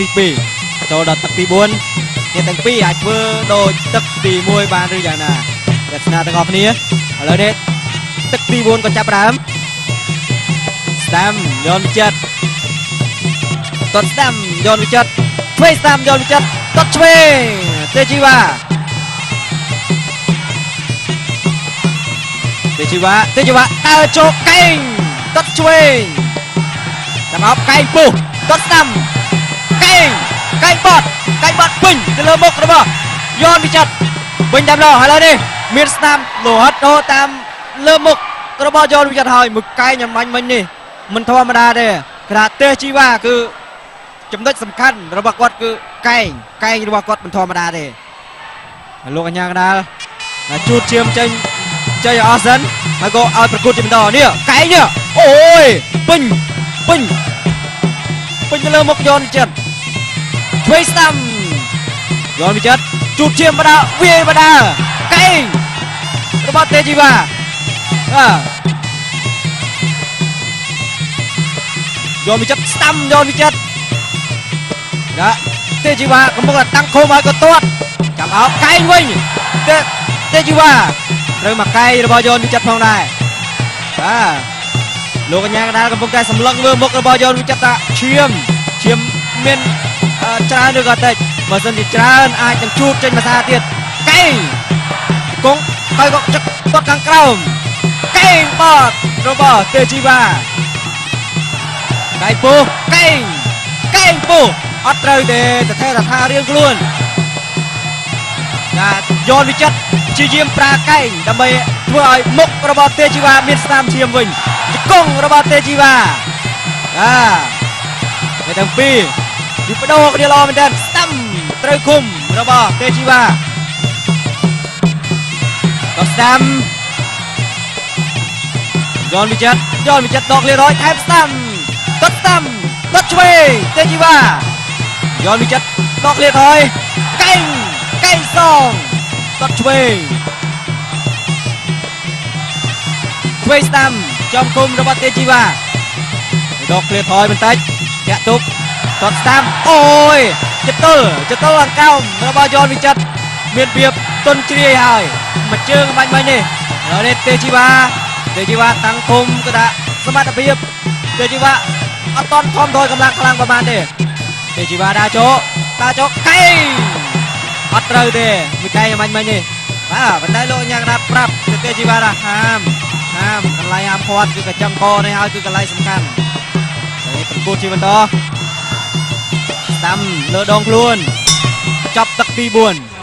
ទី2ចូលដល់ទឹកទី4អ្នកទាំងពីរអាចធ្វើដូចទឹកទី1បានឬយ៉ាងណាទស្សនាទាំងអស់គ្នាឥឡូវនេះទឹកទី4ក៏ចាប់ផ្ដើមស្ដាំយនវិចិត្រតតស្ដាំយនវិចិត្រឆ្វេងស្ដាំយនវិចិត្រតតឆ្វេងទេជីវ៉ាទេជីវ៉ាទេជីវ៉ាដើរចូលកែងតតឆ្វេងតាមអបកែងពុះតតស្ដាំ កែងកែងបត់កែងបត់ពេញទៅលើមុខរបស់យនវិចិត្រវិញតែម្ដងឥឡូវនេះមានស្នាមលោហិតហូរតាមលើមុខរបស់យនវិចិត្រហើយមួយកែងអំបញ្ញមិញនេះមិនធម្មតាទេក្រាទេសជីវ៉ាគឺចំណុចសំខាន់របស់គាត់គឺកែងកែងរបស់គាត់មិនធម្មតាទេលោកអញ្ញាកដាលជូតឈាមចេញចេញឲ្យអស់សិនហើយក៏ឲ្យប្រកួតជាបន្តនេះកែងនេះអូយពេញពេញពេញទៅលើមុខយនវិចិត្រ ឆ្វេងស្ដាំយនវិចិត្រជូតជាមបដាវាយបដាកែងរបស់ទេជីវ៉ាបាទយនវិចិត្រស្ដាំយនវិចិត្រណាទេជីវ៉ាកំពុងតែតាំងខុំឲ្យក៏ទាត់ចាំអោកែងវិញទេទេជីវ៉ាត្រូវមកកែងរបស់យនវិចិត្រផងដែរបាទលោកកញ្ញាកដាលកំពុងតែសម្លឹងមើលមុខរបស់យនវិចិត្រថាឈាមឈាមមាន ច្រើនឬក៏តិចបើសិនជាច្រើនអាចនឹងជួបចេញមួយសារទៀតកែងគង់ហើយក៏ចឹកទាត់ខាងក្រោមកែងបត់របស់ទេជីវ៉ាកែងពោះកែងកែងពោះអត់ត្រូវទេតថេតថារៀងខ្លួនណាយនវិចិត្រព្យាយាមប្រាកែងដើម្បីធ្វើឲ្យមុខរបស់ទេជីវ៉ាមានស្នាមឈាមវិញជង្គង់របស់ទេជីវ៉ាអាតែទាំងពីរពីបដូរគ្នាល្អមែនទែនស្ដាំត្រូវគុំរបស់ទេជីវ៉ាក៏ស្ដាំយនវិចិត្រយនវិចិត្រដកលៀរយថែមស្ដាំតត់ស្ដាំតត់ឆ្វេងទេជីវ៉ាយនវិចិត្រដកលៀថយកែងកែងសងតត់ឆ្វេងឆ្វេងស្ដាំចំគុំរបស់ទេជីវ៉ាដកលៀថយបន្តិចធាក់ទុកតតស្ដាំអូយចតុលចតុលអង្កោមរបស់យនវិចិត្រមានភាពទន់ជ្រាយហើយមួយជើងបាញ់បាញ់នេះឥឡូវនេះទេជីវ៉ាទេជីវ៉ាតាំងគុំក៏ដាក់សមត្ថភាពទេជីវ៉ាអត់តន់ធំថយកម្លាំងខ្លាំងប្រហែលទេទេជីវ៉ាដើរចូលដើរចូលកែងអត់ត្រូវទេមួយកែងបាញ់បាញ់នេះបាទប៉ុន្តែលោកញ៉ាំកណាត់ប្រាប់ទៅទេជីវ៉ាថាហាមហាមកន្លែងហាមឃាត់គឺកញ្ចឹងកនេះហើយគឺកន្លែងសំខាន់នេះប្រកួតជាបន្តស្ដាំលើដងខ្លួនចាប់ទឹកទី4